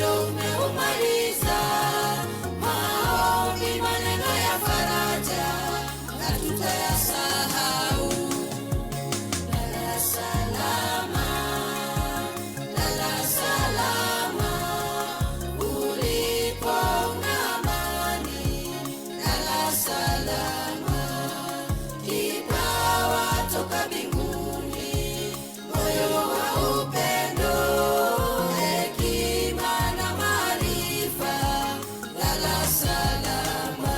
Mwendo umeumaliza, maombi, maneno ya faraja hatutayasahau. Lala salama, lala salama, ulipo una amani. Lala salama, kipawa toka mbinguni, moyo wa upendo, hekima na maarifa. Lala salama,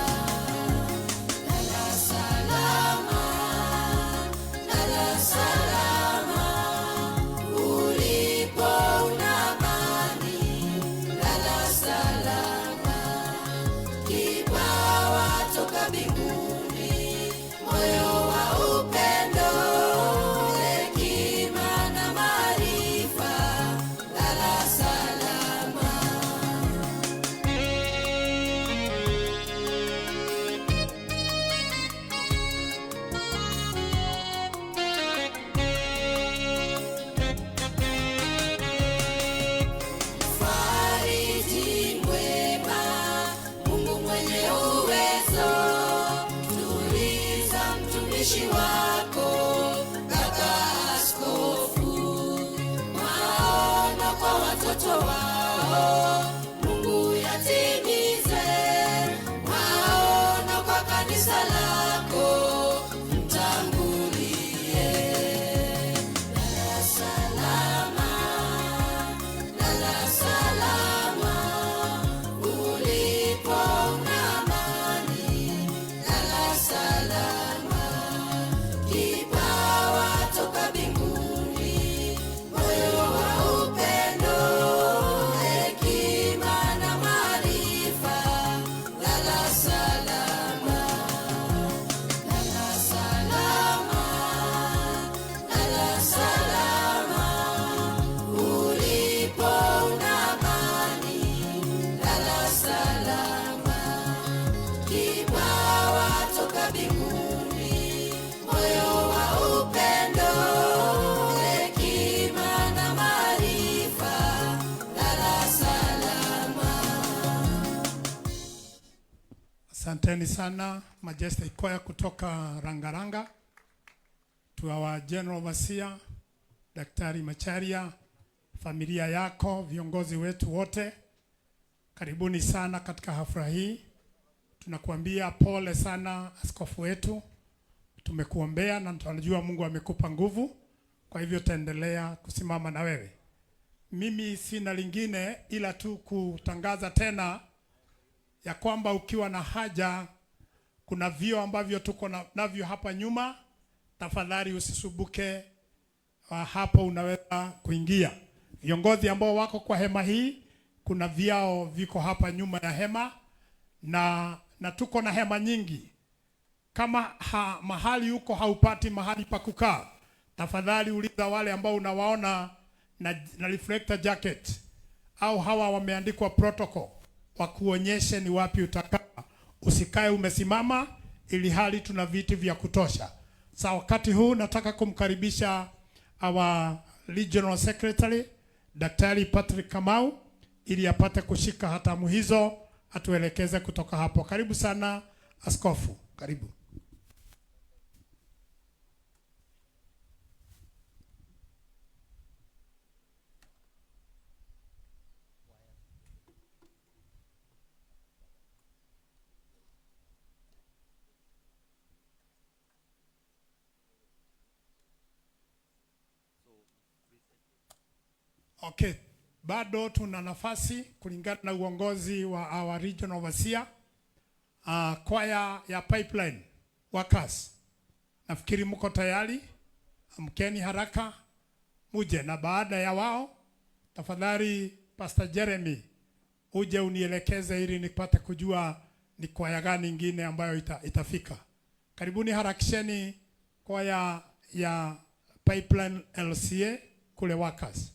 lala salama, lala salama, ulipo una amani. Lala salama, kipawa toka mbinguni, moyo wa upendo, hekima na maarifa. Lala salama. Fariji mwema, Mungu mwenye uwezo, tuliza mtumishi wako kaka askofu, maono kwa watoto wao Mungu yatimize, maono kwa kanisa lako mtangulie. Lala salama, lala salama, ulipo una amani. Lala salama, kipawa toka mbinguni, moyo wa upendo, hekima na maarifa. Lala salama, lala salama, lala salama, ulipo una amani. Lala salama, kipawa toka mbinguni, moyo wa upendo, hekima na maarifa. Lala salama. Asanteni sana Majestic Choir kutoka Rangaranga, to our General Overseer Daktari Macharia, familia yako, viongozi wetu wote, karibuni sana katika hafla hii. Tunakuambia pole sana askofu wetu, tumekuombea na tunajua Mungu amekupa nguvu, kwa hivyo taendelea kusimama na wewe. Mimi sina lingine ila tu kutangaza tena ya kwamba ukiwa na haja, kuna vyoo ambavyo tuko navyo hapa nyuma. Tafadhali usisumbuke, hapo unaweza kuingia. Viongozi ambao wako kwa hema hii, kuna vyoo viko hapa nyuma ya hema, na tuko na hema nyingi. Kama mahali huko haupati mahali pa kukaa, tafadhali uliza wale ambao unawaona na reflector jacket au hawa wameandikwa protocol, wakuonyeshe ni wapi utakaa. Usikae umesimama ili hali tuna viti vya kutosha. Sa wakati huu nataka kumkaribisha our Regional Secretary Daktari Patrick Kamau ili apate kushika hatamu hizo atuelekeze kutoka hapo. Karibu sana askofu, karibu. Okay, bado tuna nafasi kulingana na uongozi wa our regional overseer. Kwaya ya Pipeline Workers, nafikiri mko tayari, amkeni haraka muje, na baada ya wao tafadhali Pastor Jeremy uje unielekeze ili nipate kujua ni kwaya gani ingine ambayo itafika. Karibuni, harakisheni kwaya ya Pipeline LCA kule Workers.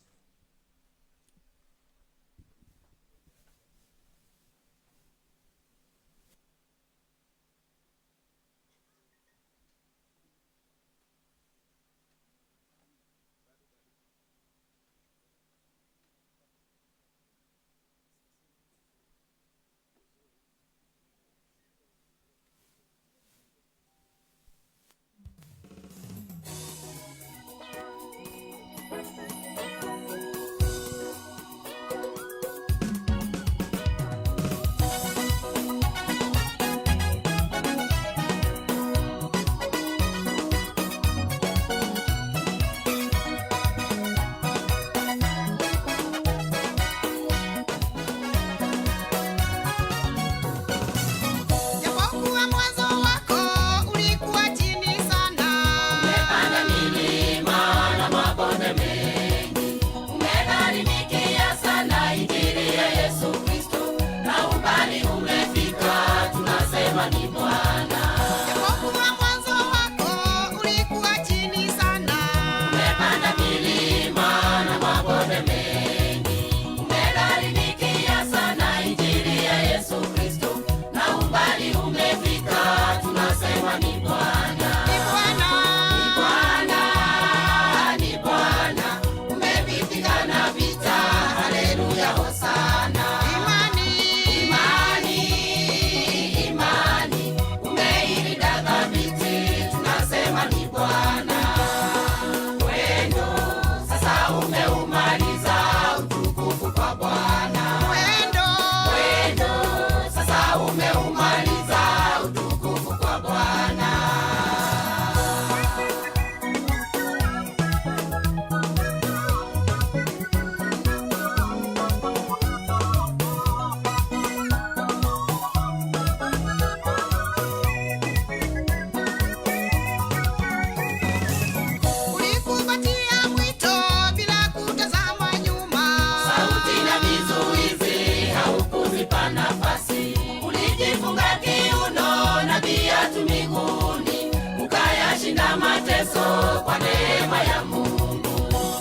kwa neema ya Mungu.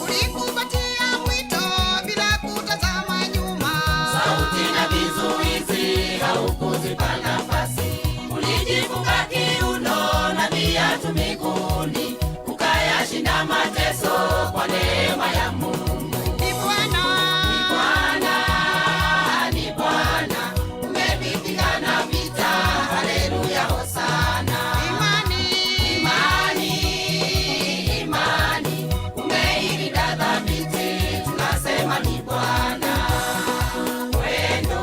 Ulikumbatia mwito bila kutazama nyuma. Sauti na vizuizi haukuzipa nafasi, ulijifunga kiuno na viatu miguuni, ukayashinda mateso kwa neema ya Mungu. Ni Bwana, Ni Bwana, ni Bwana, umevipigana vita, haleluya, hosana. Imani, Imani, imani, umeilinda thabiti, tunasema ni Bwana. Mwendo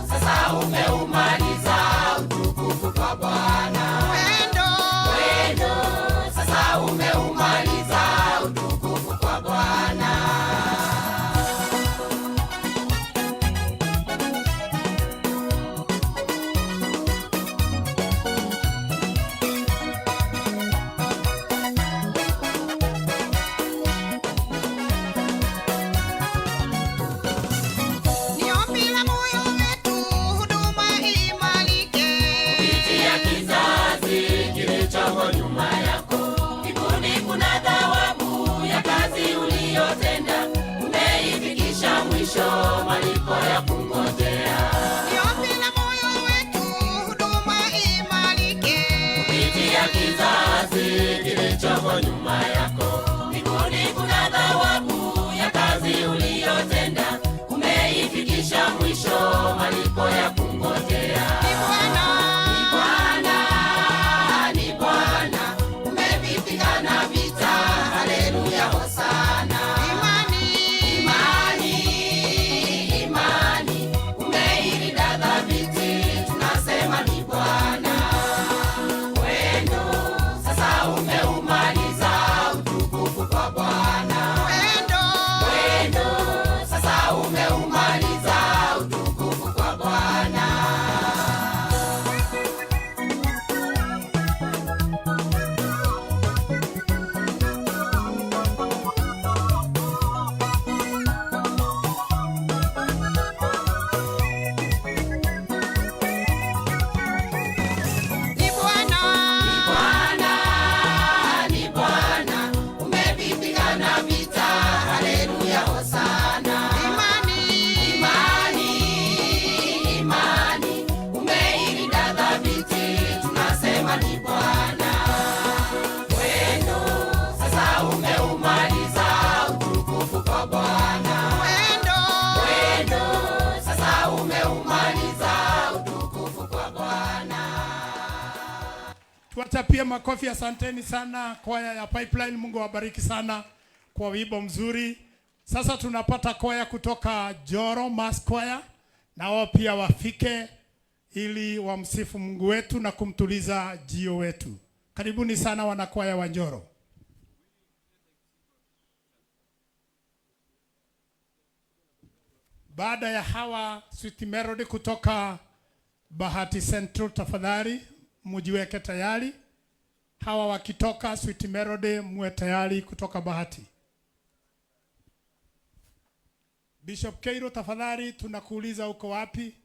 sasa umeumaliza, utukufu kwa Bwana. Mwendo, Mwendo sasa umeumaliza, utukufu kwa Bwana. Ni ombi la moyo wetu, huduma imarike. Kupitia kizazi kilichoko nyuma yako, mbinguni kuna thawabu ya kazi uliyotenda, umeifikisha mwisho, malipo ya kungojea. Ni ombi la moyo wetu, huduma imarike. Kupitia kizazi kilichoko nyuma yako, mbinguni kuna thawabu ya kazi uliyotenda, umeifikisha mwisho, malipo ya kungojea. Ni Bwana, Ni Bwana, ni Bwana, umevipigana vita, haleluya, hosana. Imani, Imani, imani, umeilinda thabiti, tunasema ni Bwana. Mwendo sasa umeumaliza, utukufu kwa Bwana. Mwendo, Mwendo sasa umeumaliza, utukufu kwa Bwana. Ni Bwana, Ni Bwana, ni Bwana, umevipigana vita, haleluya, hosana. Imani, Imani, imani, umeilinda thabiti, tunasema ni Bwana. Mwendo sasa umeumaliza, utukufu kwa Bwana. Mwendo, Mwendo sasa umeumaliza, utukufu kwa Bwana. Tuwachapie makofi. Asanteni sana kwaya ya Pipeline, Mungu awabariki sana kwa wimbo mzuri. Sasa tunapata kwaya kutoka Joro Mass Choir, na wao pia wafike ili wamsifu Mungu wetu na kumtuliza jio wetu. Karibuni sana wanakwaya wa Njoro. Baada ya hawa Sweet Melody kutoka Bahati Central, tafadhali mujiweke tayari. Hawa wakitoka Sweet Melody, muwe tayari kutoka Bahati. Bishop Keiro, tafadhali tunakuuliza uko wapi?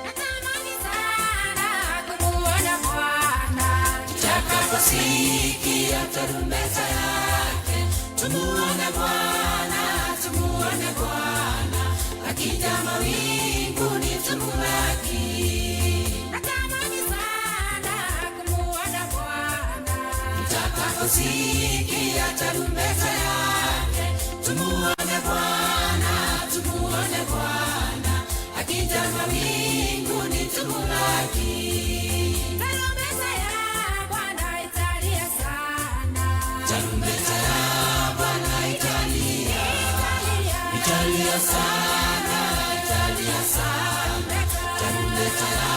Natamani sana kumuona Bwana. Tutakaposikia tarumbeta yake, tumuone Bwana, tumuone Bwana akija mawinguni tumulaki. Natamani sana kumuona Bwana. Tutakaposikia tarumbeta yake, tumuone Bwana, tumuone Bwana akija mawinguni tumulaki. Tarumbeta ya Bwana italia sana. Tarumbeta ya Bwana italia. Italia sana, italia sana. Tarumbeta ya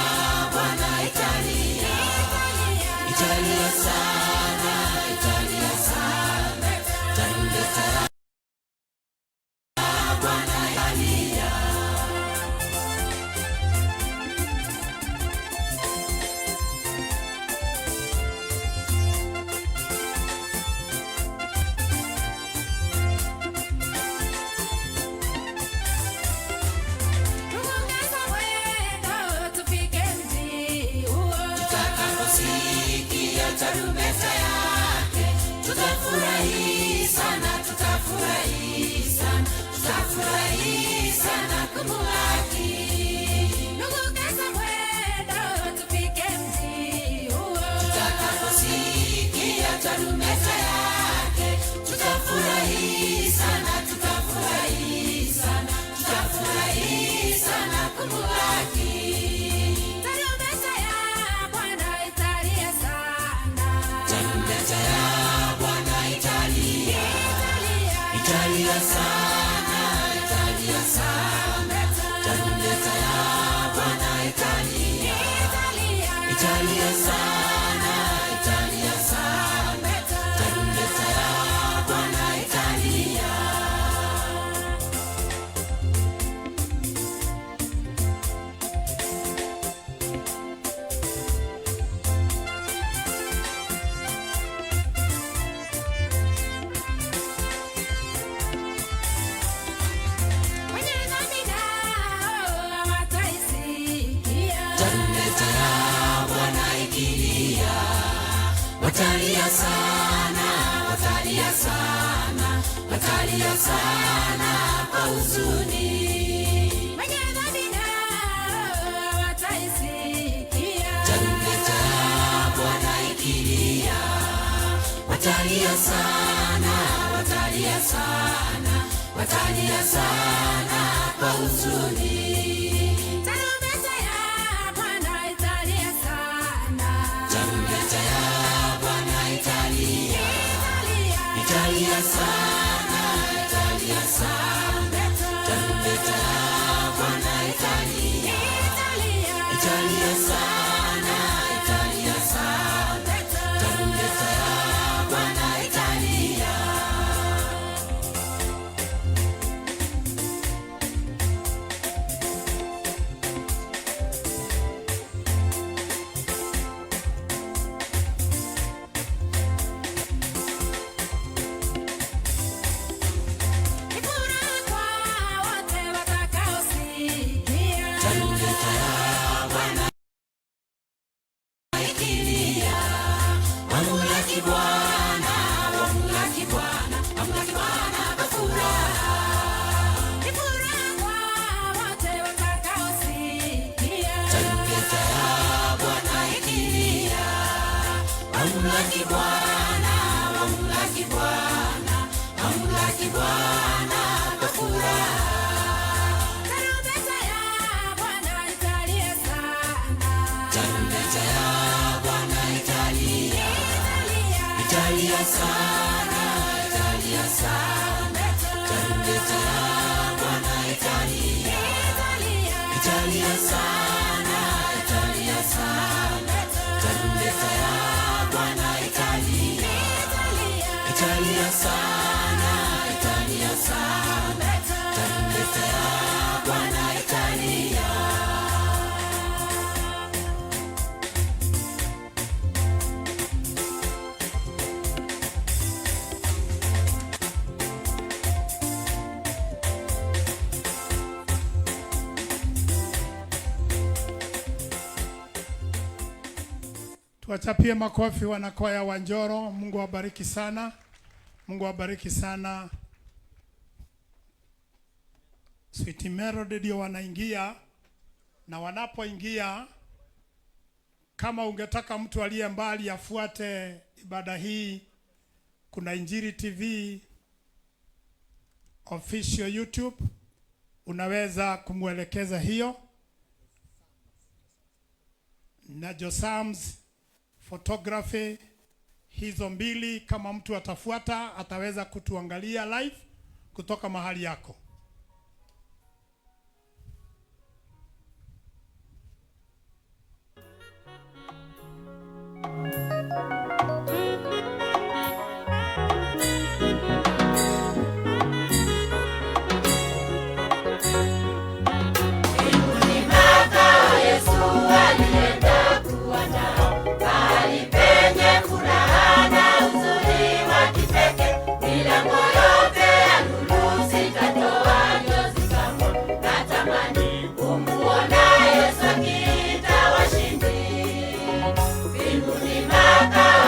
Bwana italia. Italia sana, italia sana. Tarumbeta ya Bwana italia. Italia sana, Italia sana, tarumbeta ya Bwana italia. Italia sana, Italia sana, tarumbeta ya Bwana italia. Wenye dhambi nao hawataisikia. Tarumbeta ya Bwana ikilia, watalia sana, watalia sana, watalia sana kwa huzuni. Wenye dhambi nao hawataisikia. Tarumbeta ya Bwana ikilia, watalia sana, watalia sana, watalia sana kwa huzuni. Tarumbeta ya Bwana italia sana. Tarumbeta ya Bwana italia, Italia, italia sana, italia sana. Tarumbeta ya Bwana italia, Italia, italia sana, italia sana. Tarumbeta ya Bwana italia. Ni furaha kwa wote watakaosikia. Tarumbeta ya Bwana ikilia, wamlaki Bwana, wamlaki Bwana, wamlaki Bwana kwa furaha. Ni furaha kwa wote watakaosikia. Tarumbeta ya Bwana ikilia, wamlaki Bwana, wamlaki Bwana, wamlaki Bwana kwa furaha. Tarumbeta ya Bwana italia sana. Tarumbeta ya Bwana italia, Italia, italia sana, italia sana. Tarumbeta ya Bwana italia, Italia, italia sana, italia sana. Tarumbeta ya Bwana italia, Italia, italia sana, italia sana. Tarumbeta ya Bwana italia. Tuwachapie makofi wanakwaya wa Njoro. Mungu awabariki sana, Mungu awabariki sana. Sweet Melody ndio wanaingia, na wanapoingia, kama ungetaka mtu aliye mbali afuate ibada hii, kuna Injili TV official YouTube, unaweza kumwelekeza hiyo, na Josams photography. Hizo mbili kama mtu atafuata ataweza kutuangalia live kutoka mahali yako. Yesu alienda kuandaa mahali penye furaha na uzuri wa kipekee. Milango yote ya lulu zitatoa njozi kamwe. Natamani kumuona Yesu akiita washindi mbinguni makao.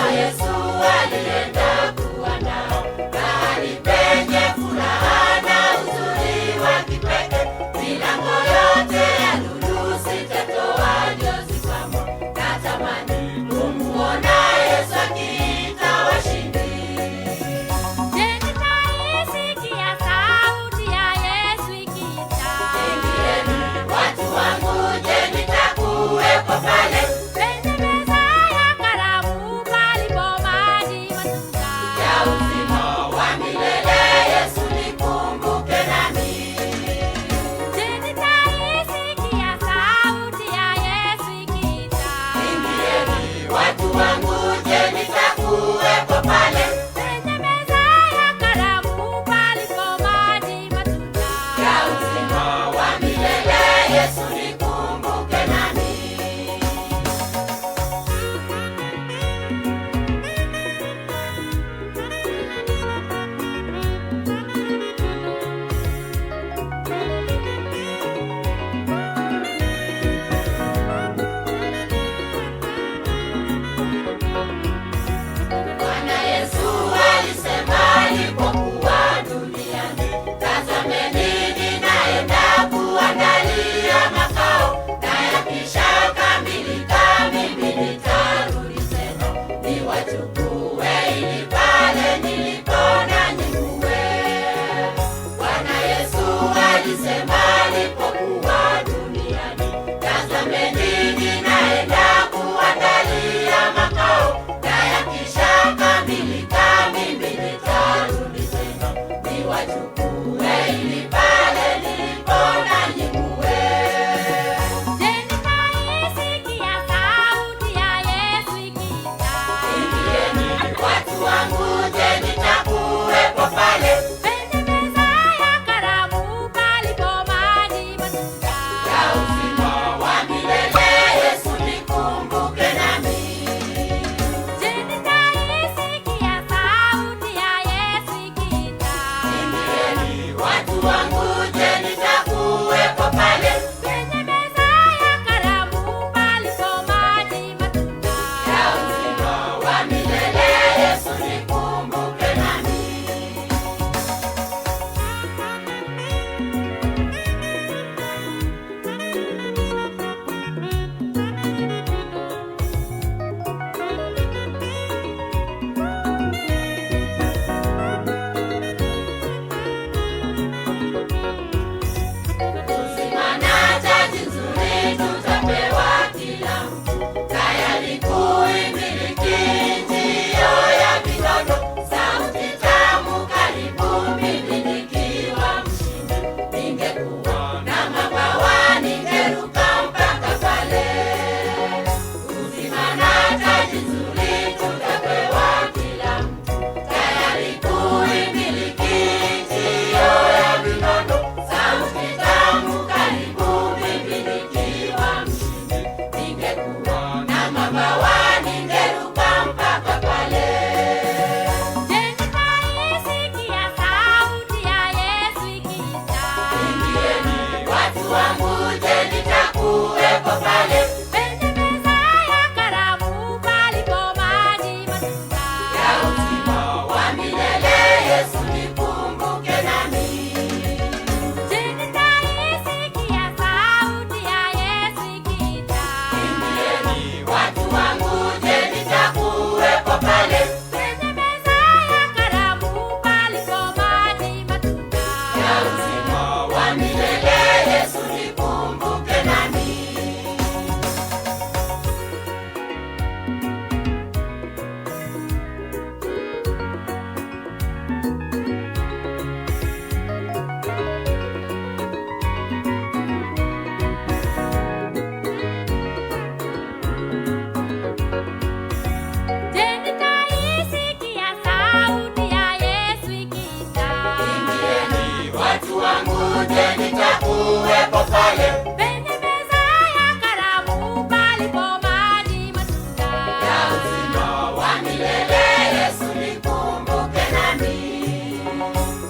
je, nitakuwepo pale Penye meza ya karamu palipo maji matunda. Ya uzima wa milele, Yesu nikumbuke nami.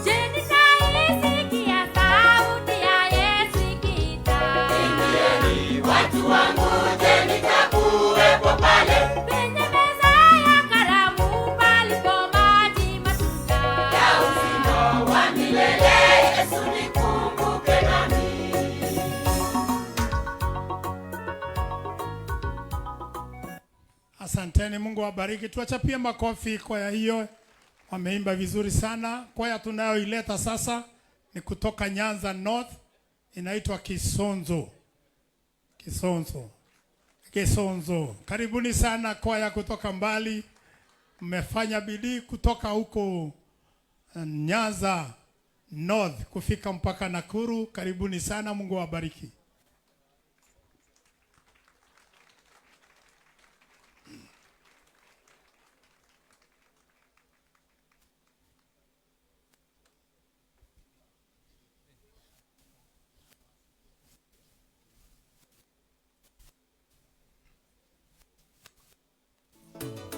Je, nitaisikia sauti ya Yesu ikiita? Ingieni watu wangu, je, nitakuwepo pale Penye meza ya karamu palipo maji matunda. Ya uzima wa milele, Yesu nikumbuke nami. Asanteni, Mungu awabariki. Tuwachapie makofi kwaya hiyo, wameimba vizuri sana. Kwaya tunayoileta sasa ni kutoka Nyanza North, inaitwa Kisonzo. Kisonzo, Kisonzo. Karibuni sana kwaya kutoka mbali, mmefanya bidii kutoka huko Nyanza North kufika mpaka Nakuru. Karibuni sana, Mungu awabariki. Thank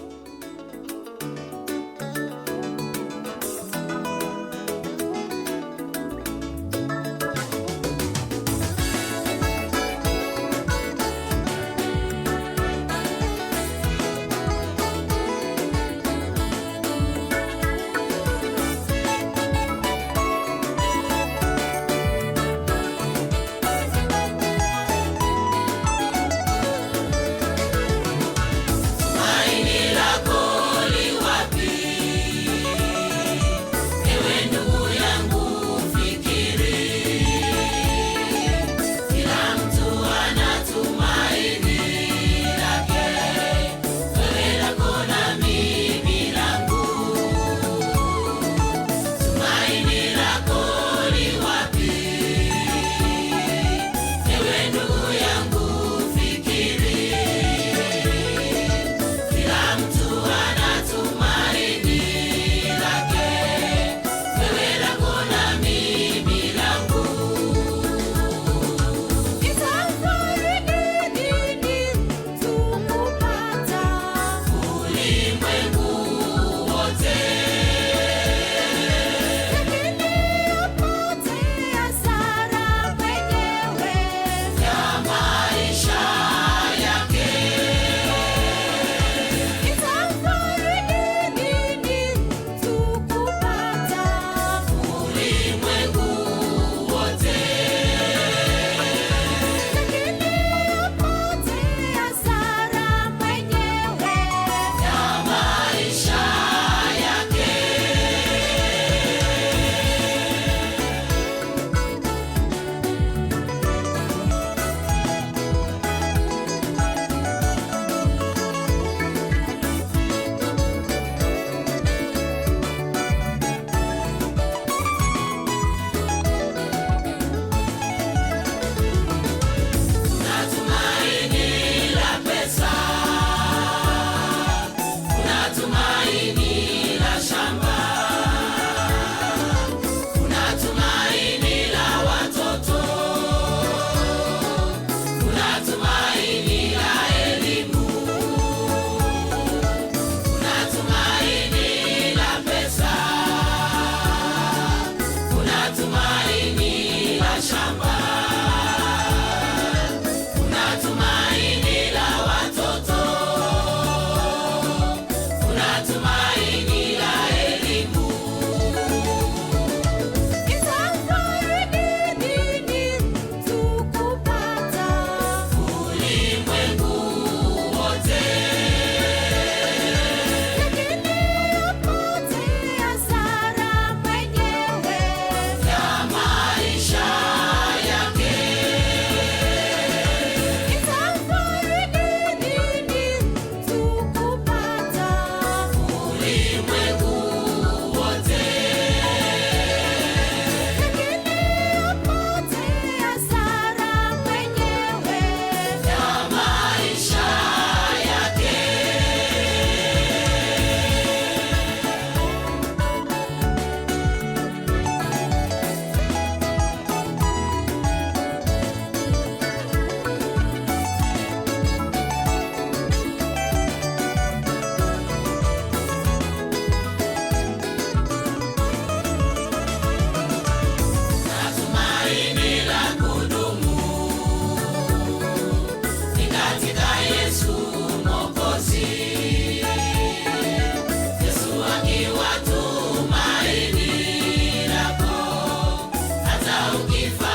ukifa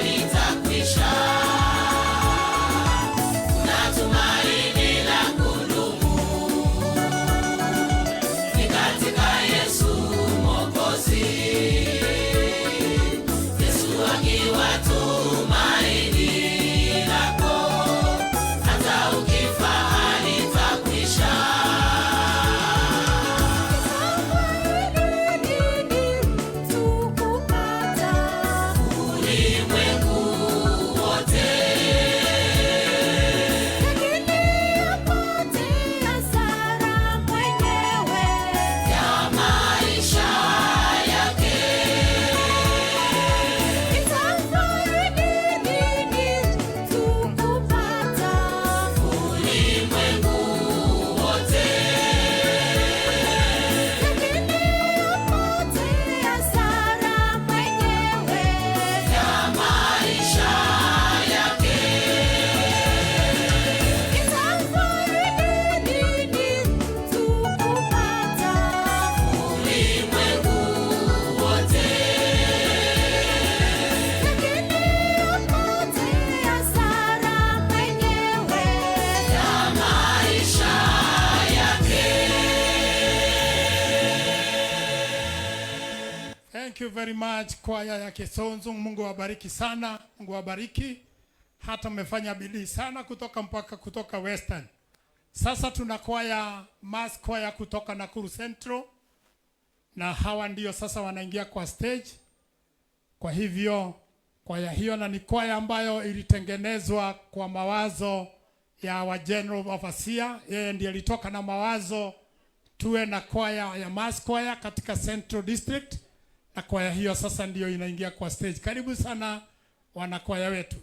litakwisha. Kuna tumaini la kudumu, ni katika Yesu Mwokozi. Yesu akiwa tumaini lako, hata ukifa litakwisha. Ulimwengu wote, ya maisha yake. Ulimwengu wote, ya maisha yake. Ulimwengu wote, ya maisha yake. Thank you very much kwaya ya Kisonzo. Mungu awabariki sana, Mungu awabariki. Hata mmefanya bidii sana kutoka mpaka kutoka Western. Sasa tuna kwaya mass kwaya kutoka Nakuru Central, na hawa ndio sasa wanaingia kwa stage. Kwa hivyo kwaya hiyo, na ni kwaya ambayo ilitengenezwa kwa mawazo ya wa General Overseer. Yeye ndiye alitoka na mawazo tuwe na kwaya ya mass kwaya katika Central District, na kwaya hiyo sasa ndiyo inaingia kwa stage. Karibu sana wanakwaya wetu.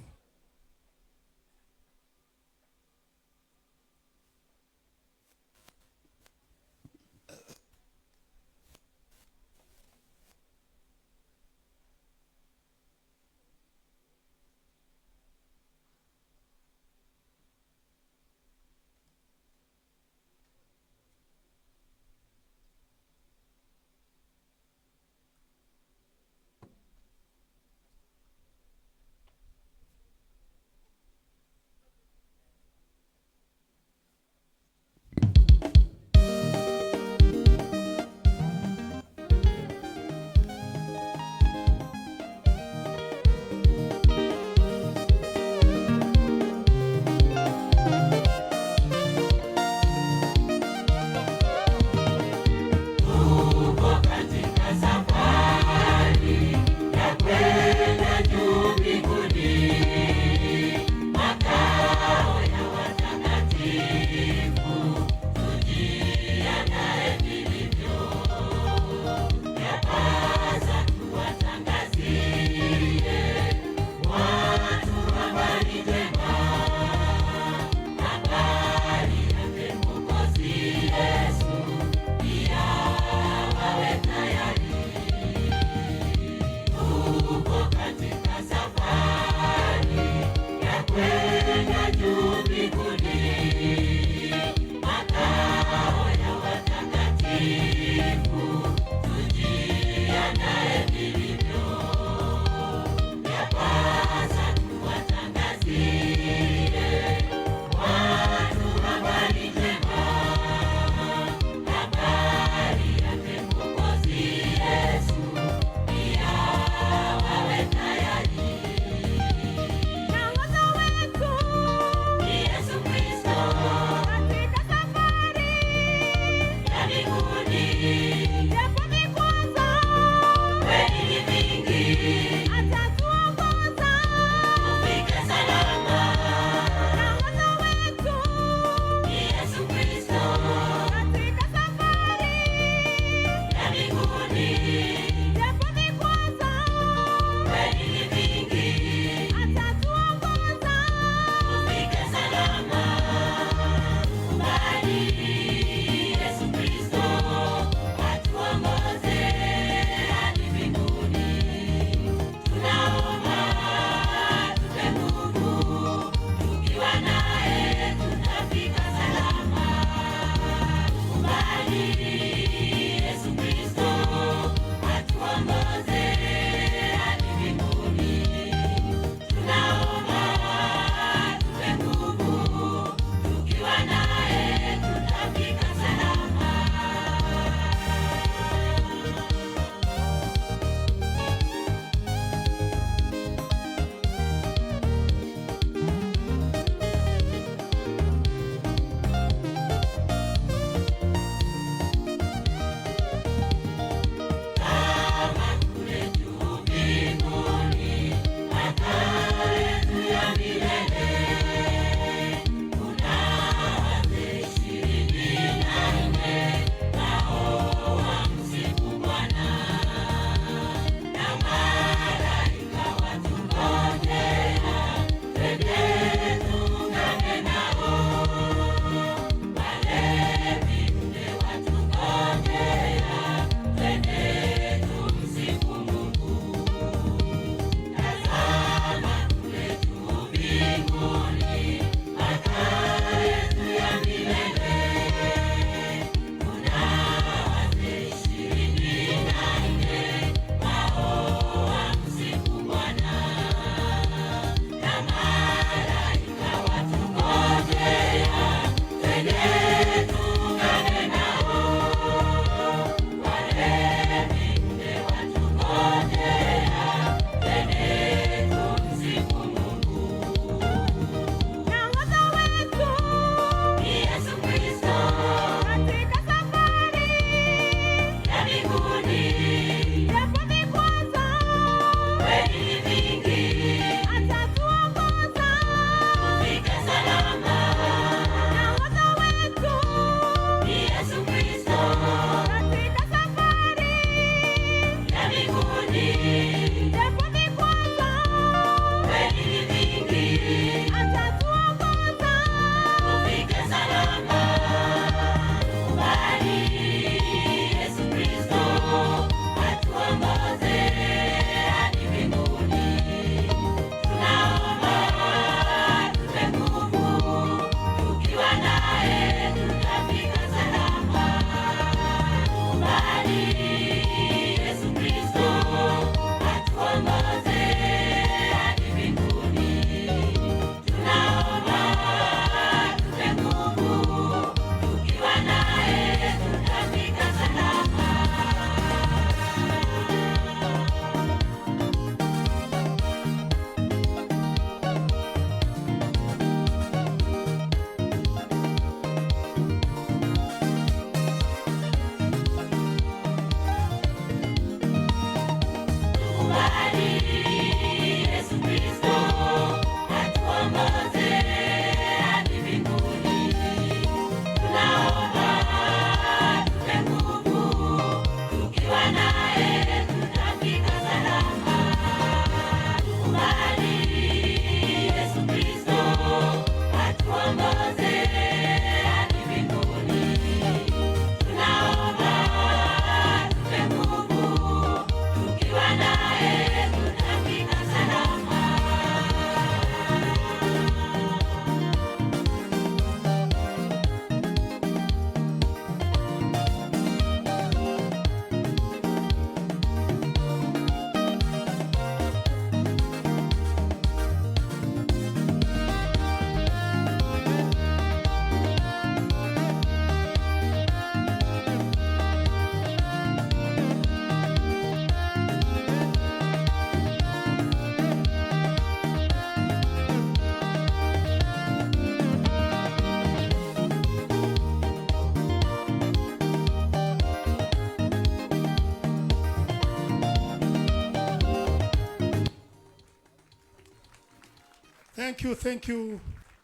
Thank you, thank you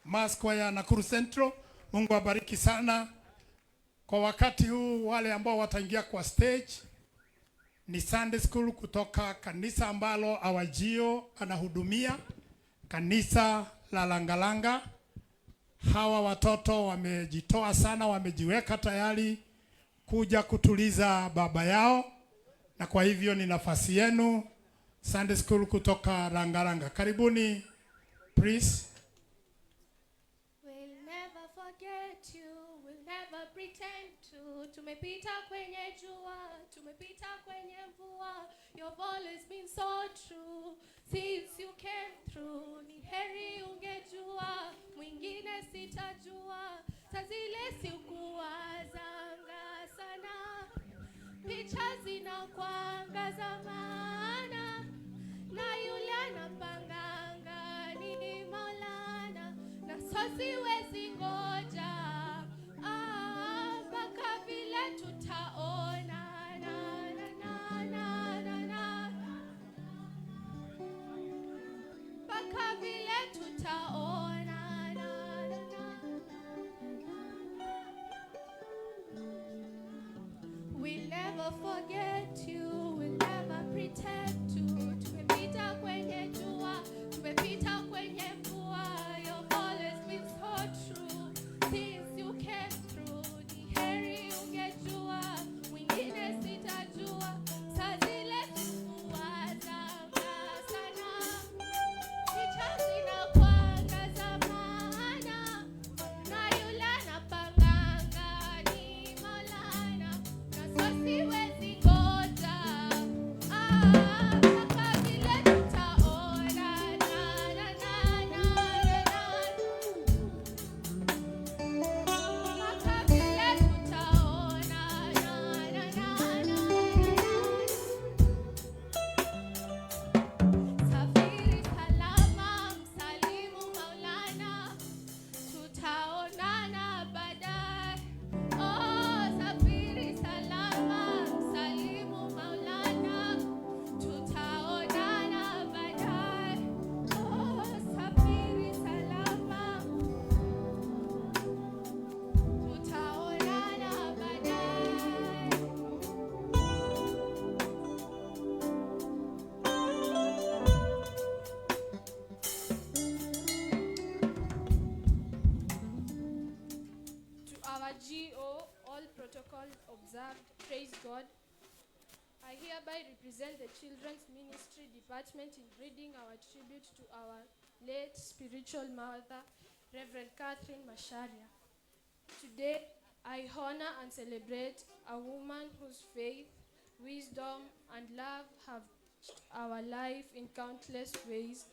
Mass Choir Nakuru Central. Mungu abariki sana. Kwa wakati huu wale ambao wataingia kwa stage ni Sunday School kutoka kanisa ambalo Awajio anahudumia, kanisa la Langalanga. Hawa watoto wamejitoa sana, wamejiweka tayari kuja kutuliza baba yao, na kwa hivyo ni nafasi yenu, Sunday School kutoka Langalanga. Karibuni please. We'll never forget you, we'll never pretend to. Tumepita kwenye jua, tumepita kwenye mvua. You've always been so true since you came through. Ni heri ungejua, mwingine sitajua. Saa zile sikuwazanga sana, picha zinakwanga za maana, na yule anapanganga ni Maulana, na so siwezi ngoja, ah, mpaka vile tutaona na, na, na, na, na, na. Mpaka vile tutaona na, na, na. We'll never forget you, we'll never pretend to. Tumepita kwenye jua, tumepita kwenye mvua. You've always been so true since you came through. Ni heri ungejua, mwingine sitajua. Saa zile sikuwazanga sana, picha zinakwanga za maana, na yule anapanganga ni Maulana, na so siwezi ngoja, ah, mpaka vile tutaona na, na, na, na, na, na. Mpaka vile tutaona na, na, na, na, na. Safiri salama, msalimu Maulana, tutaonana baadaye. Oh, safiri salama, msalimu Maulana, tutaonana baadaye. Oh, safiri salama, tutaonana baadaye. To our GO, all protocol observed, praise God. I hereby represent the Children's Ministry Department in reading our tribute to our late spiritual mother, Reverend Catherine Macharia. Today, I honor and celebrate a woman whose faith, wisdom, and love have touched our life in countless ways.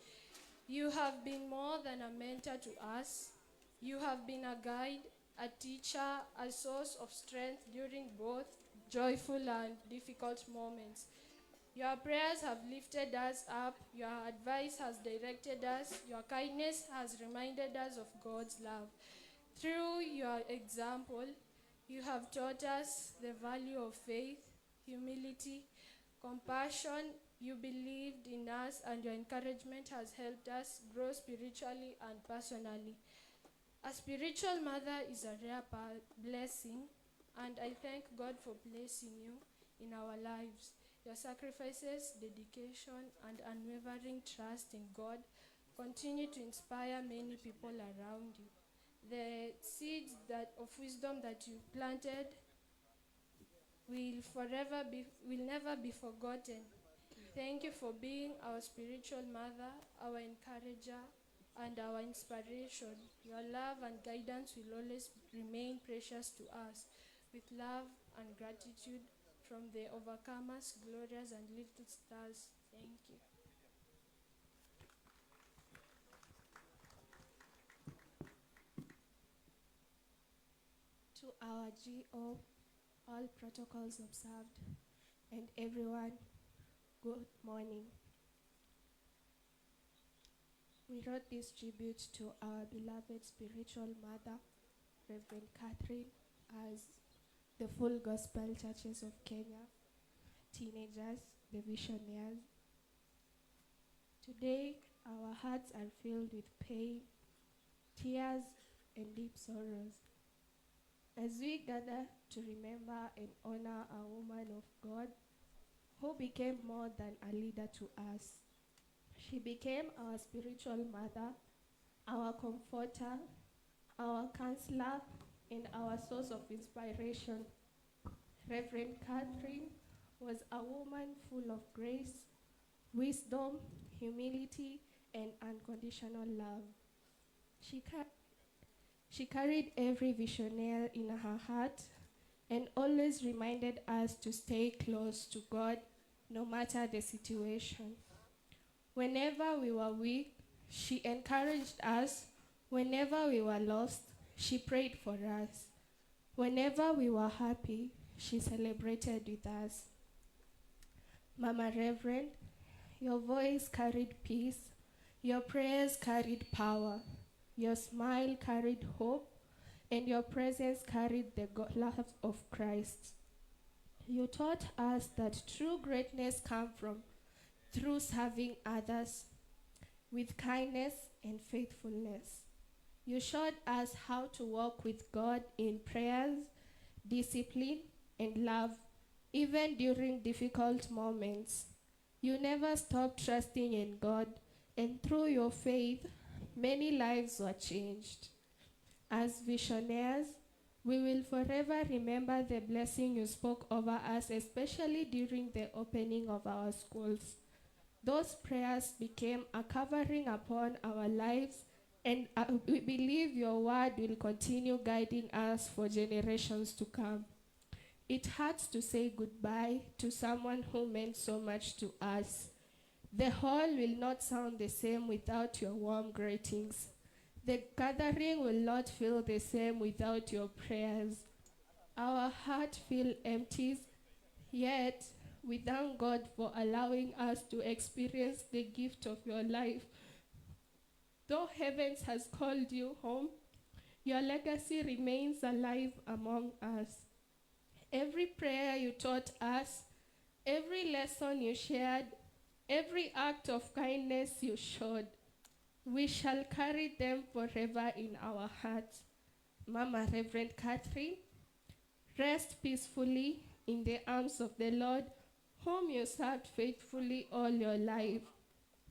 You have been more than a mentor to us. You have been a guide, a teacher, a source of strength during both joyful and difficult moments. Your prayers have lifted us up, your advice has directed us, your kindness has reminded us of God's love. Through your example, you have taught us the value of faith, humility, compassion. You believed in us, and your encouragement has helped us grow spiritually and personally. A spiritual mother is a rare blessing, and I thank God for placing you in our lives. Your sacrifices, dedication, and unwavering trust in God continue to inspire many people around you. The seeds that of wisdom that you planted will never be forgotten. Thank you for being our spiritual mother, our encourager, and our inspiration. Your love and guidance will always remain precious to us. With love and gratitude from the Overcomers, Glorious, and Little Stars. Thank you. To our GO, all protocols observed, and everyone, good morning. We wrote this tribute to our beloved spiritual mother, Reverend Catherine, as the Full Gospel Churches of Kenya, teenagers, the visionaries. Today, Our hearts are filled with pain, tears, and deep sorrows. As we gather to remember and honor a woman of God who became more than a leader to us. She became our spiritual mother, our comforter, our counselor, and our source of inspiration. Reverend Catherine was a woman full of grace, wisdom, humility, and unconditional love. She carried every visionaire in her heart and always reminded us to stay close to God no matter the situation. Whenever we were weak, she encouraged us. Whenever we were lost, she prayed for us. Whenever we were happy, she celebrated with us. Mama Reverend, your voice carried peace, your prayers carried power, your smile carried hope, and your presence carried the love of Christ. You taught us that true greatness comes from through serving others with kindness and faithfulness. You showed us how to walk with God in prayers, discipline, and love, even during difficult moments. You never stopped trusting in God, and through your faith, many lives were changed. As visionaries, we will forever remember the blessing you spoke over us, especially during the opening of our schools. Those prayers became a covering upon our lives, and we believe your word will continue guiding us for generations to come. It hurts to say goodbye to someone who meant so much to us. The hall will not sound the same without your warm greetings. The gathering will not feel the same without your prayers. Our heart feels empty, yet we thank God for allowing us to experience the gift of your life. Though heavens has called you home, your legacy remains alive among us. Every prayer you taught us, every lesson you shared, every act of kindness you showed, we shall carry them forever in our hearts. Mama Reverend Catherine, rest peacefully in the arms of the Lord, whom you served faithfully all your life.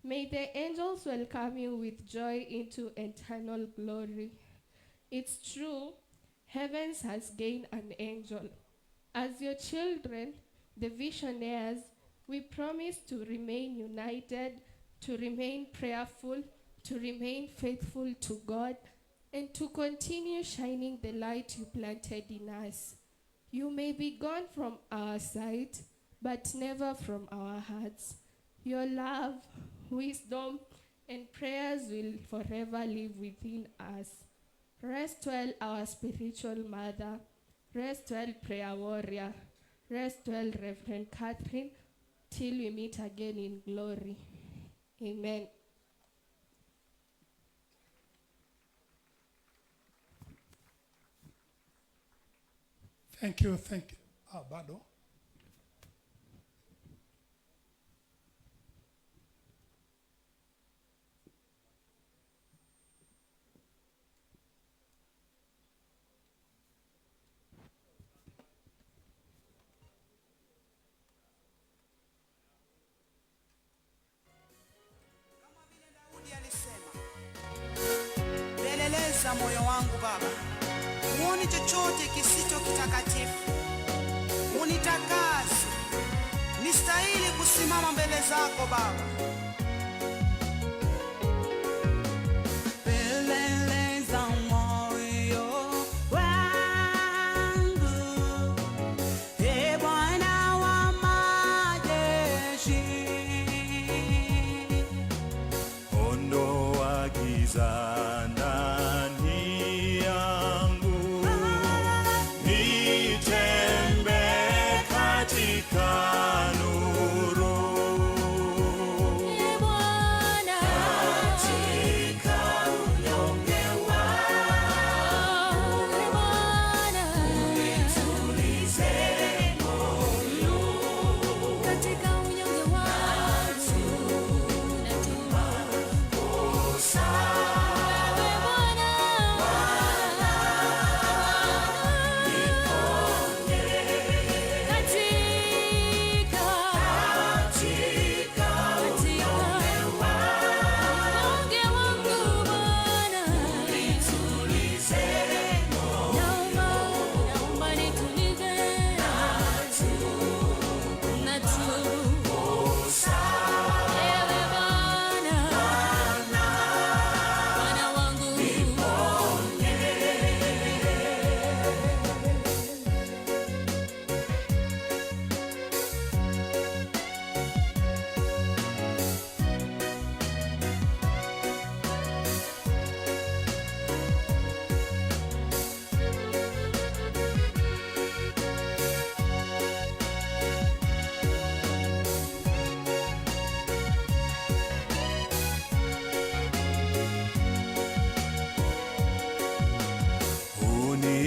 May the angels welcome you with joy into eternal glory. It's true, heavens has gained an angel. As your children, the visionaries, we promise to remain united, to remain prayerful, to remain faithful to God, and to continue shining the light you planted in us. You may be gone from our sight, but never from our hearts. Your love, wisdom, and prayers will forever live within us. Rest well, our spiritual mother. Rest well, prayer warrior. Rest well, Reverend Catherine, till we meet again in glory. Amen. Thank you, thank you. Ah, bado. Daudi alisema, peleleza moyo wangu Baba, huoni chochote kisicho kitakatifu, unitakase, nistahili kusimama mbele zako Baba. Peleleza moyo wangu, e Bwana wa majeshi. Ondoa giza ndani yangu, nitembee katika nuru. E Bwana, katika unyonge wangu, E Bwana, unitulize moyo. Katika unyonge wangu, natubu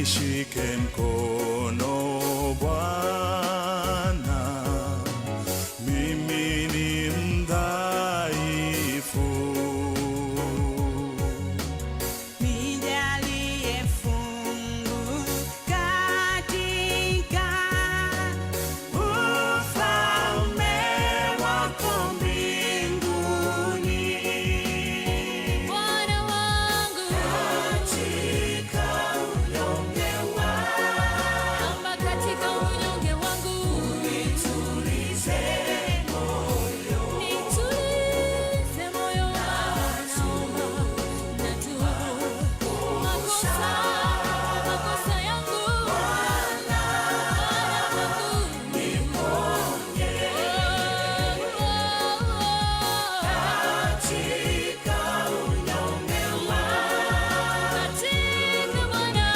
Nishike mkono Bwana, mimi ni mdhaifu. Nijalie fungu katika Ufalme wako mbinguni. Bwana wangu Katika unyonge wangu, amba katika unyonge wangu nitulize moyo. Nitulize moyo wangu, natubu makosa, makosa yangu. Bwana wangu, niponye. Oh, oh, oh. Katika unyonge wangu, Katika Bwana,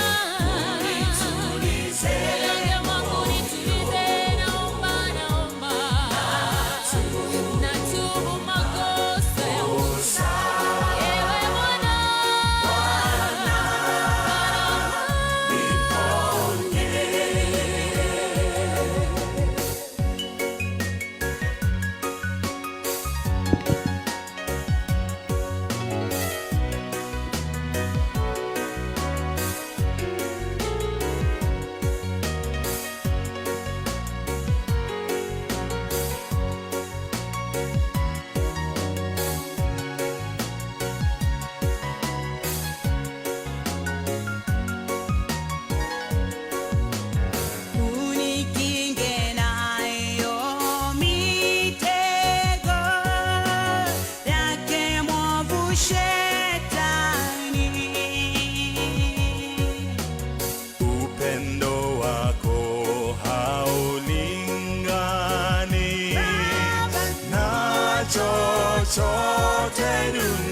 nitulize unyonge wangu nitulize, naomba, naomba. Natubu makosa yangu. Ewe Bwana, Unikinge nayo mitego yake mwovu shetani. Upendo wako haulingani na chochote duniani.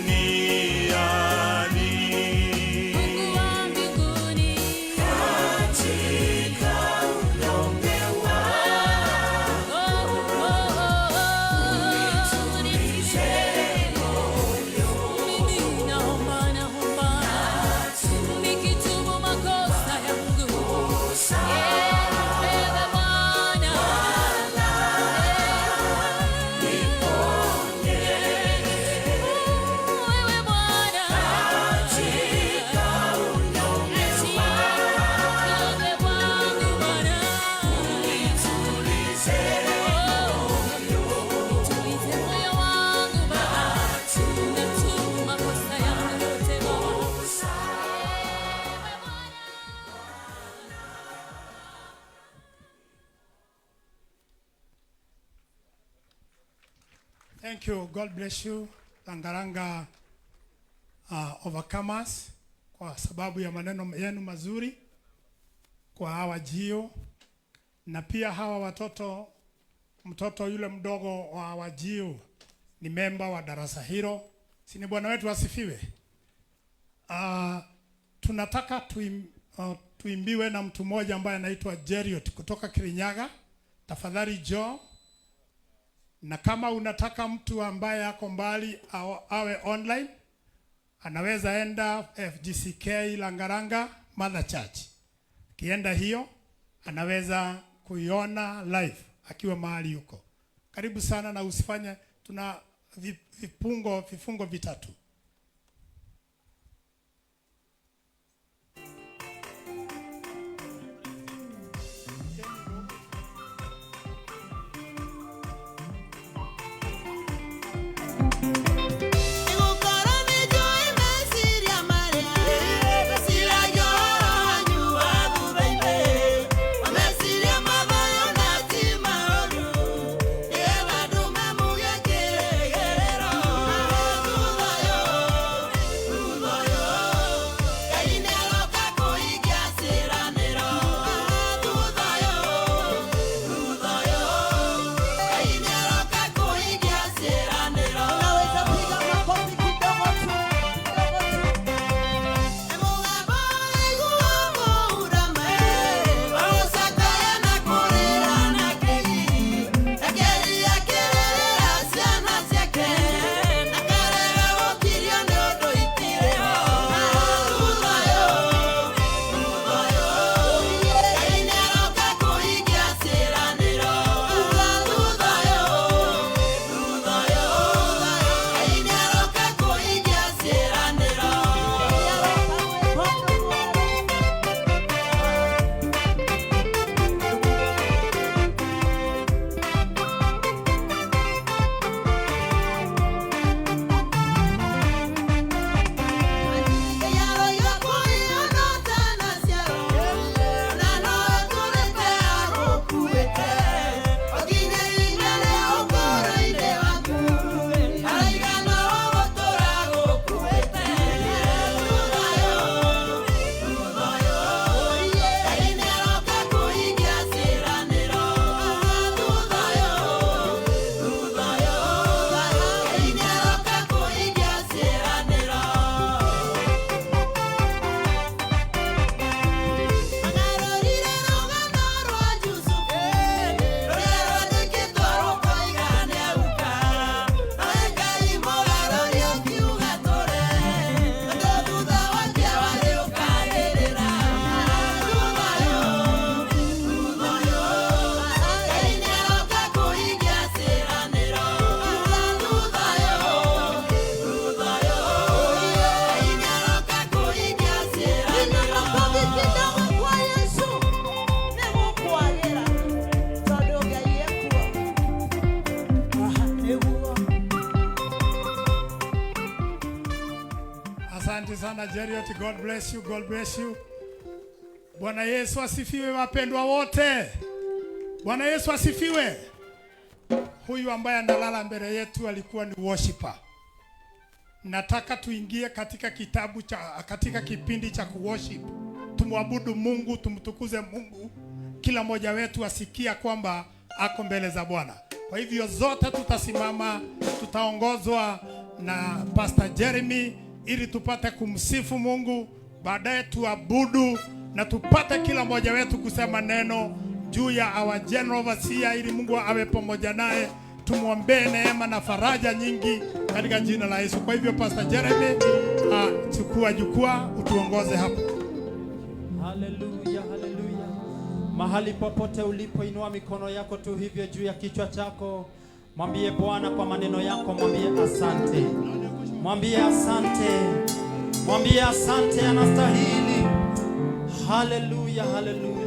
Mungu wa mbinguni, Katika unyonge wangu, oh, oh, oh, oh, nitulize moyo. Mimi naomba, naomba, nikitubu makosa yangu. Ewe Bwana, wewe Bwana, katika unyonge unyonge wangu Bwana, nitulize nitulize moyo wangu Baba, natubu makosa yangu yote Baba. Ewe Bwana. Thank you. God bless you. Langalanga Overcomers kwa sababu ya maneno yenu mazuri kwa hawa jio na pia hawa watoto. Mtoto yule mdogo wa wajio ni memba wa darasa hilo, si ni Bwana wetu asifiwe. Tunataka tuimbiwe na mtu mmoja ambaye anaitwa Jeriot kutoka Kirinyaga. Tafadhali Joe, na kama unataka mtu ambaye ako mbali awe online, anaweza enda FGCK Langalanga Mother Church. Akienda hiyo anaweza kuiona live akiwa mahali yuko. Karibu sana na usifanye, tuna vifungo vitatu. Yeah. Asante sana Jeriot, God bless you, God bless you. Bwana Yesu asifiwe, wapendwa wote. Bwana Yesu asifiwe. Huyu ambaye analala mbele yetu alikuwa ni worshiper. Nataka tuingie katika kitabu cha katika kipindi cha kuworship. Tumwabudu Mungu, tumtukuze Mungu. Kila mmoja wetu asikia kwamba ako mbele za Bwana. Kwa hivyo zote tutasimama, tutaongozwa na Pastor Jeremy ili tupate kumsifu Mungu, baadaye tuabudu na tupate kila mmoja wetu kusema neno juu ya our general overseer ili Mungu awe pamoja naye. Tumwombee neema na faraja nyingi katika jina la Yesu. Kwa hivyo Pastor Jeremy, chukua jukwaa utuongoze hapo. Haleluya, haleluya. Mahali popote ulipo, inua mikono yako tu hivyo juu ya kichwa chako, mwambie Bwana kwa maneno yako, mwambie asante, mwambie asante, mwambie asante, anastahili. Haleluya, haleluya.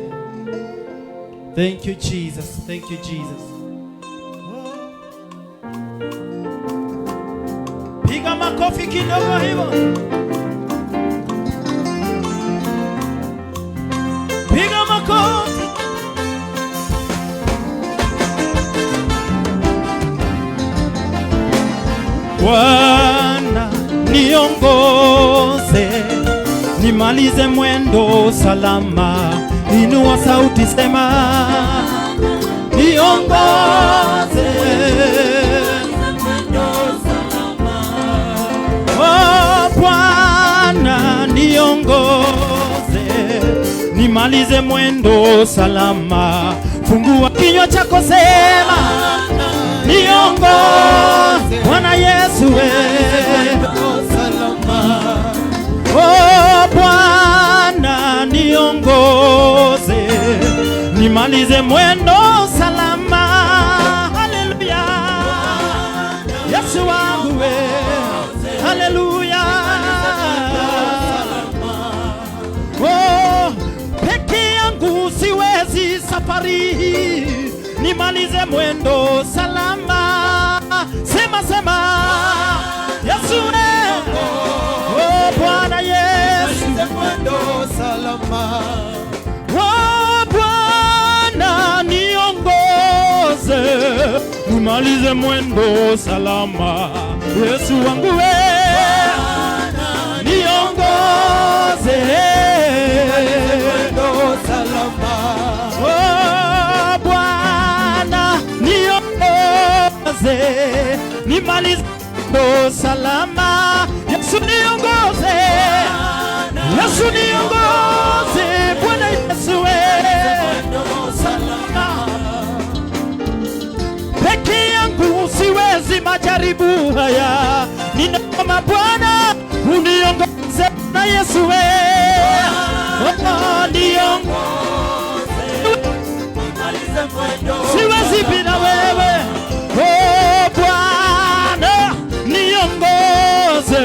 Thank you Jesus, thank you Jesus. Piga makofi kidogo hivyo. Piga makofi. Bwana niongoze, nimalize mwendo salama. Inua sauti sema, niongoze. Oh Bwana niongoze, nimalize mwendo salama. Fungua kinywa chako sema, niongoze Bwana Yesu we. Oh Bwana niongoze, nimalize mwendo salama. Haleluya, Yesu wangu we. Haleluya. Oh, peke yangu siwezi safari hii, nimalize mwendo salama. Sema sema, Yesu we. Oh Bwana Yesu, oh Bwana niongoze, nimalize mwendo salama. Yesu wangu we, niongoze. Oh Bwana niongoze, nimalize mwendo salama. Yesu niongoze, Yesu niongoze, Bwana Yesu we. Salama. Peke yangu siwezi majaribu haya, ninaomba Bwana uniongoze na Yesu we. Oh, niongoze, siwezi bila wewe. Oh Bwana niongoze,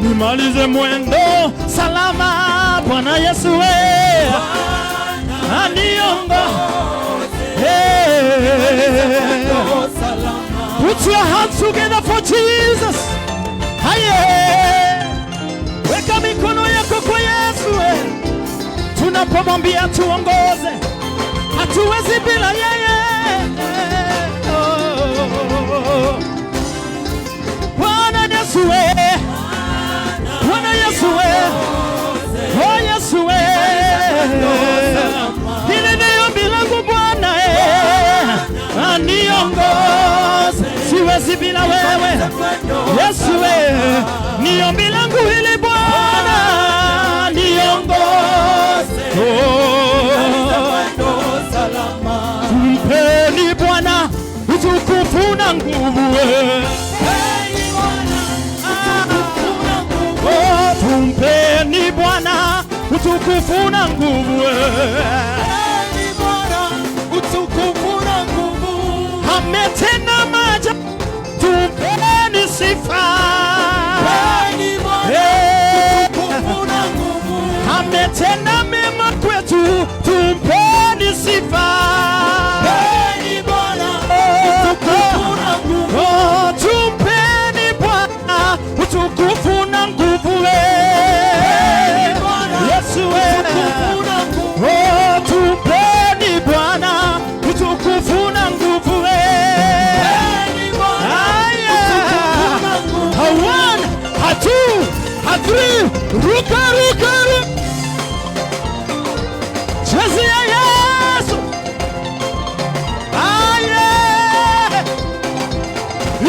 nimalize mwendo salama. Bwana Yesu we, niongoze. Hey. Put your hands together for Jesus. Haye. Weka mikono yako kwa Yesu. Tunapomwambia tuongoze, hatuwezi bila yeye. Oh. Bwana Yesu we. Bwana Yesu we. Oh Yesu we. Hili ni ombi langu Bwana niongoze, siwezi bila wewe Yesu we. Ni ombi langu hili Bwana niongoze. Oh. Mpeni Bwana utukufu na nguvu. Oh, tumpeni Bwana utukufu na nguvu. Ametenda maajabu, tumpeni sifa. Ametenda mema kwetu, tumpeni sifa. Oh, tumpeni Bwana utukufu na nguvu. 2, a 3, ruka ruka ruka. Chezea Yesu. Aye.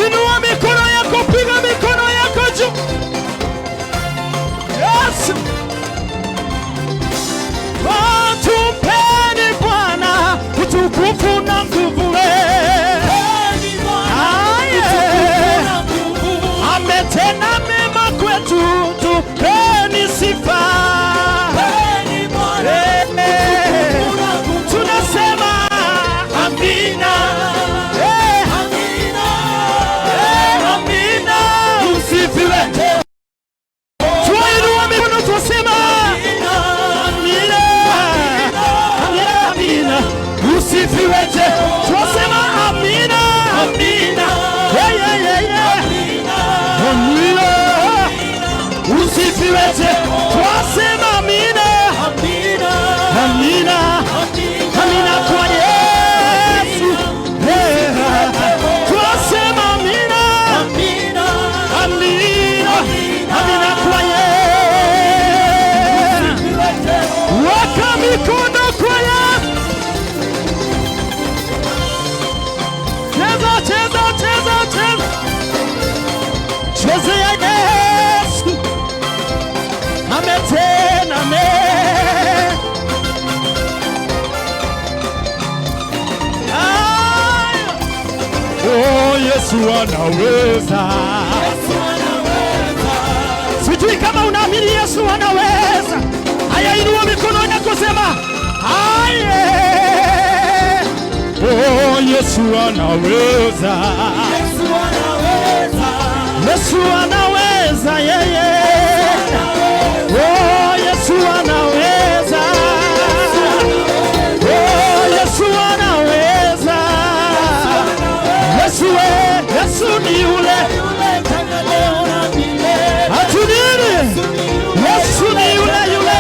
Inua mikono yako, piga mikono yako juu. Yesu. Tumpeni Bwana utukufu na nguvu. Aye. Ametenda mema kwetu, tupeni sifa. Tunasema amina. Amina. Usifiwe. Tuinue mikono tusema amina. Amina. Usifiwe. Tunasema amina. Amina. Yeah, yeah, yeah, yeah. Amina. Usifiwe. Tunasema amina. Amina. Amina kwa Yesu. Tunasema amina. Amina. Amina kwa Yesu. Weka mikono kwa Yesu. Cheza, cheza, cheza, cheza. Chezea Yesu. Ametenda mema. Oh, Yesu anaweza. Sijui kama unaamini Yesu anaweza. Haya, inua mikono yako sema, aye. Oh, Yesu anaweza. Yesu anaweza, yeye. Oh, Yesu anaweza. Oh, Yesu anaweza. Yesu, Yesu ni yule. Ati nini? Yesu ni yule yule.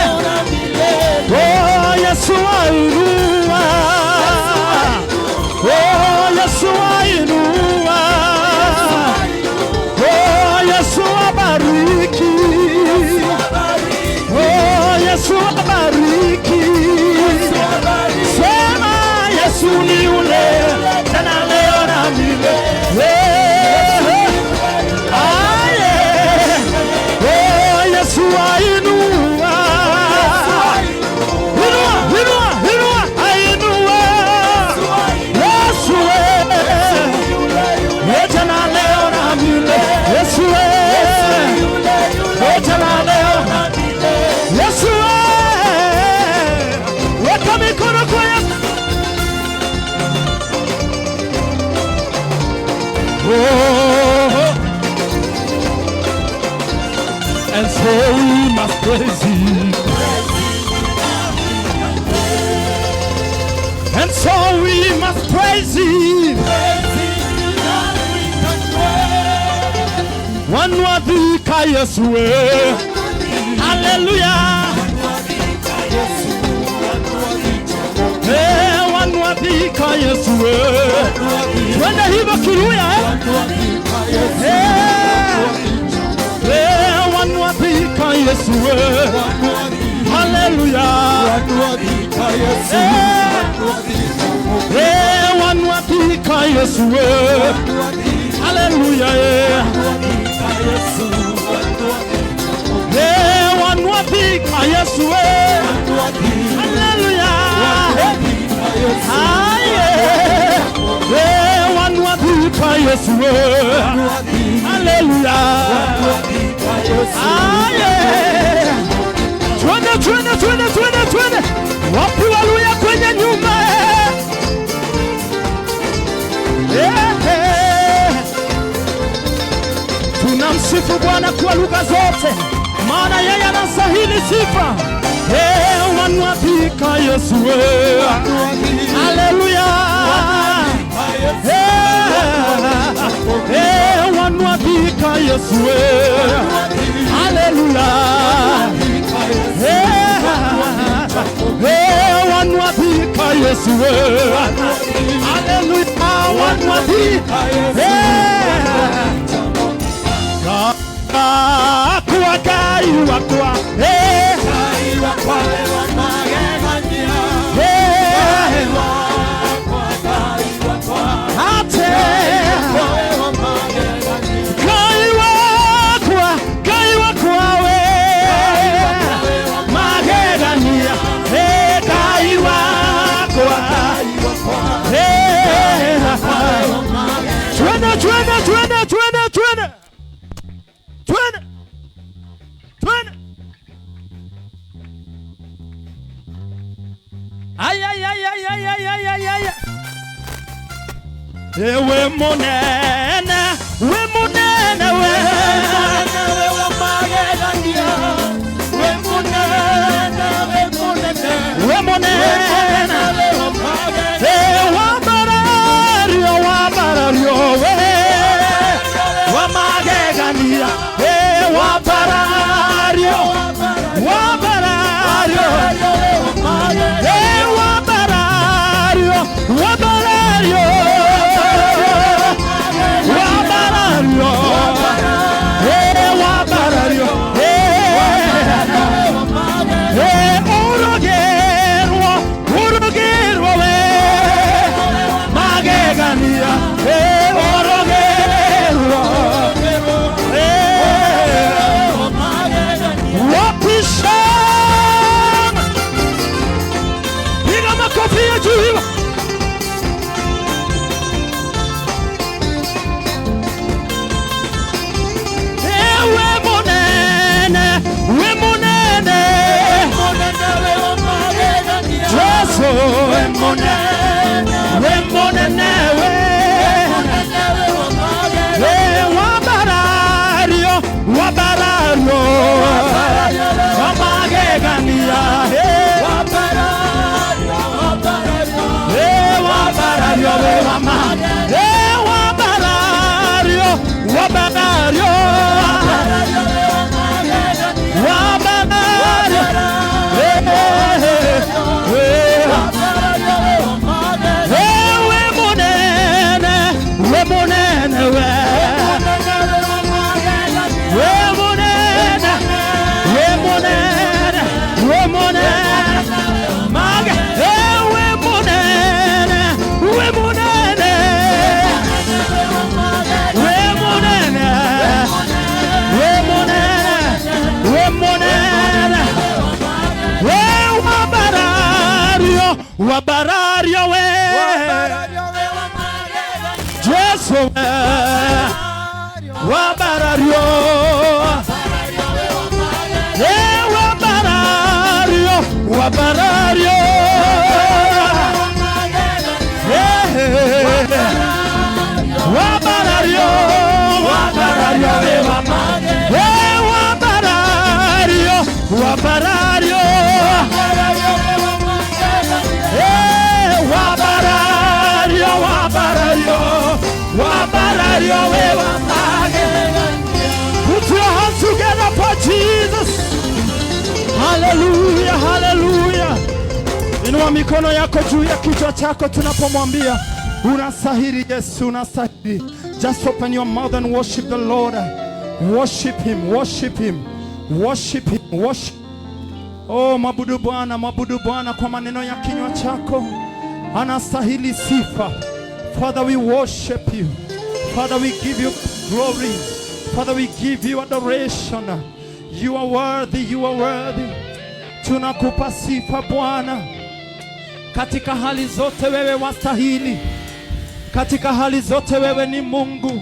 Oh, Yesu ainua. Oh, Yesu ainua. Oh, Yesu abariki. Oh, Yesu abariki. Sema Yesu ni yule tena leo na milele. Aye. Oh, Yesu ainua. Inua, inua, inua, ainua. Yesu tena leo na milele. Yesu tena leo. Yesu weka mikono kwa Yesu. Oh, and so we must praise him. And so we must praise him. Wanwadhika Yesu. Hallelujah. Hey, wanwadhika Yesu. Twende hivyo Kiluya eh? Hey, wanwadhika Yesu. Hallelujah. Hey, wanwadhika Yesu. Hallelujah. Hey, wanwadhika Yesu. Hallelujah. Aye. Hey, wanwadhika Yesu. Hallelujah. Aye. Twende, twende, twende, twende, twende. Wapi Waluya kwenye nyumba? Eh. Tunamsifu Bwana kwa lugha zote, maana yeye anastahili sifa. Eh, wanwadhika Yesu. Hallelujah. Eh, wanwadhika Yesu. Hallelujah. Eh, wanwadhika Yesu. Hallelujah. Wanwadhika. Eh. God. Ngai wakwa. Eh, Ngai wakwa we wa magegania. Eh, Wakwa, Ngai wakwa. Ate We wa magegania. Ngai wakwa, Ngai wakwa we magegania. Eh, Ngai wakwa. Eh, twende, twende, twende, twende, twende, twende, twende. Ay, ay, ay, ay, ay, ay, ay, ay, ay. Ewe munene, we munene, we. We wa magegania. We munene, we munene. We munene. We wa magegania. Eh, wambarario, wambarario, we. Wamagegania. Eh, wambarario, wambarario. Eh, wambarario, wambarario. Wambarario. Eh, wambarario. Eh, eh, urogerwo, urogerwo we. Magegania. Eh, urogerwo. Eh, wapishana. Piga makofi ya juu hiyo. Ewe munene, we munene. Yesu, we munene, we munene, we. We wambarario, wambarario. Wamagegania, eh. Eh, wambarario, we wama. Eh, wambarario, wambarario. Wambarario. Eh, eh, eh. Eh, we munene, we munene, we. We munene, we munene, we munene. Maga, eh, we munene, we munene. We munene, we munene, we munene. We wabarario, wabarario we. Jesu we. Wabarario. Eh, wabarario, wabarario. Eh, wabarario, wabarario we mama. Eh, wabarario, wabarario. Eh, wabarario, wabarario, wabarario we mama. Put your hands together for Jesus. Hallelujah, hallelujah. Inua mikono yako juu ya kichwa chako tunapomwambia unastahili Yesu, unastahili. Just open your mouth and worship the Lord. Worship him, worship him, worship him, worship. Oh, mwabudu Bwana, mwabudu Bwana kwa maneno ya kinywa chako. Anastahili sifa. Father, we worship you. Father, we give you glory. Father, we give you adoration. You are worthy, you are worthy. Tunakupa sifa Bwana. Katika hali zote wewe wastahili. Katika hali zote wewe ni Mungu.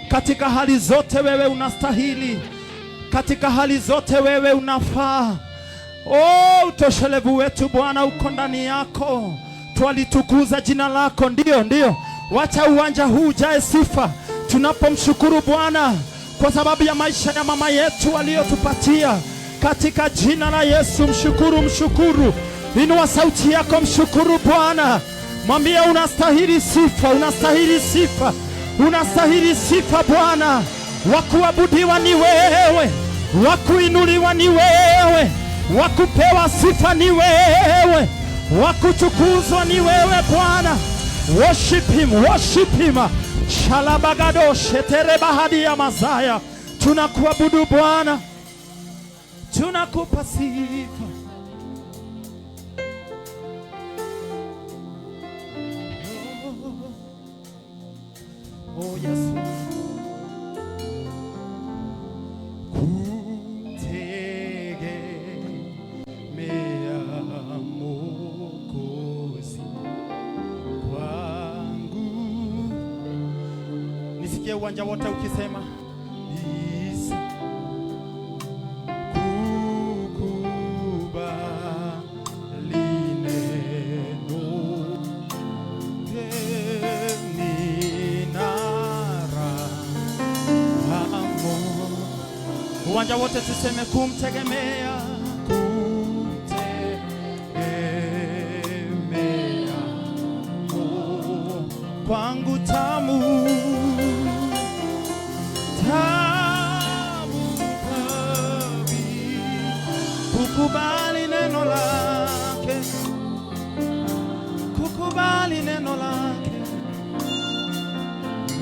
Katika hali zote wewe unastahili. Katika hali zote wewe unafaa. Oh, utoshelevu wetu Bwana uko ndani yako. Twalitukuza jina lako. Ndio, ndio. Wacha uwanja huu ujae sifa tunapomshukuru Bwana kwa sababu ya maisha ya mama yetu aliyotupatia. Katika jina la Yesu, mshukuru, mshukuru. Inua sauti yako, mshukuru Bwana. Mwambie unastahili sifa, unastahili sifa, unastahili sifa Bwana. Wakuabudiwa ni wewe, wakuinuliwa ni wewe, wakupewa sifa ni wewe, wakutukuzwa ni wewe Bwana. Worship him, worship him. Shalabagado shetere bahadi ya Mazaya. Tunakuabudu Bwana. Tunakupa sifa. Oh Yesu, kumtegemea Mwokozi kwangu. Nisikie uwanja wote ukisema Yesu, kukubali neno uwanja wote tuseme kumtegemea, kumtegemea kwangu tamu, tamu kabisa, kukubali neno lake, kukubali neno lake,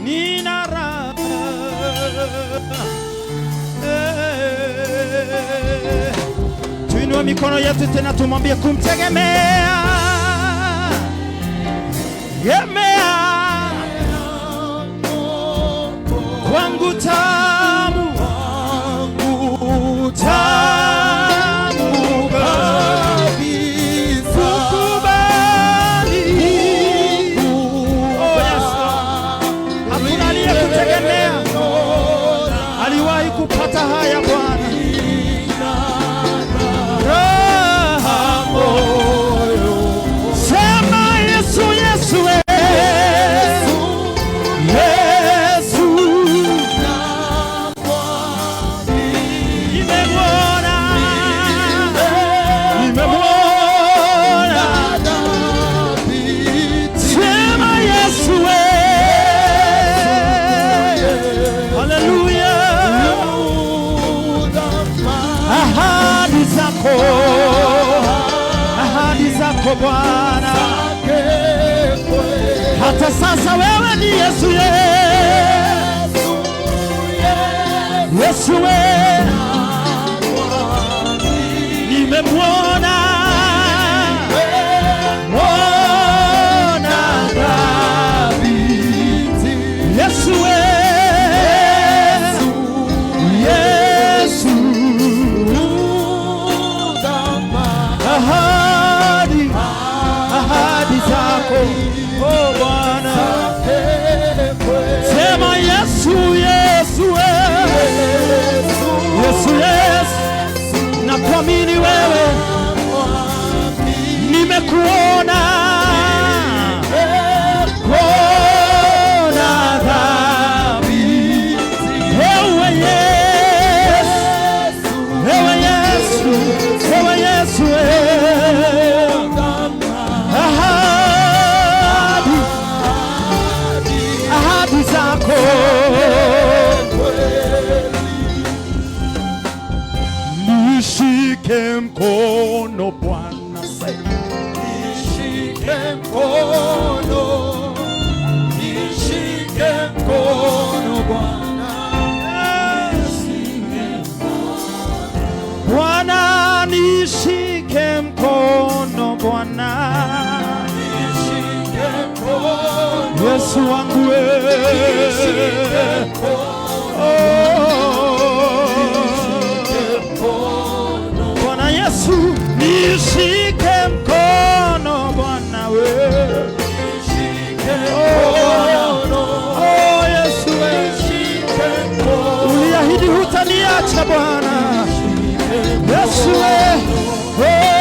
nina raha. Tuinue mikono yetu tena tumwambie kumtegemea, gemea kwangu tamu, tamu kabisa, kukubali. Oh yes, hakuna aliyekutegemea aliwahi kupata haya Bwana. Raha moyo. Sema Yesu, Yesu, Yesu, nimemwona, nimemwona. Sema Yesu, haleluya. Ahadi zako, ahadi zako Bwana, hata sasa wewe ni Yesu, Yesu, Yesu, nimemwona, mwona thabiti. Yesu, Yesu, ahadi, ahadi zako, oh Bwana. Sema Yesu, Yesu, Yesu, Yesu, nakuamini wewe, nimekuona, kuona thabiti. Ewe Yesu, ewe Yesu, ewe Yesu, ahadi, ahadi zako. Nishike mkono Bwana, Nishike mkono, nishike mkono Bwana, Bwana nishike mkono Bwana, nishike mkono, Yesu wangu wewe. Oh, Bwana Yesu nishike mkono Bwana wewe. nishike mkono, Oh Yesu wewe. nishike mkono, Uliahidi hutaniacha Bwana. Yesu wewe. Oh.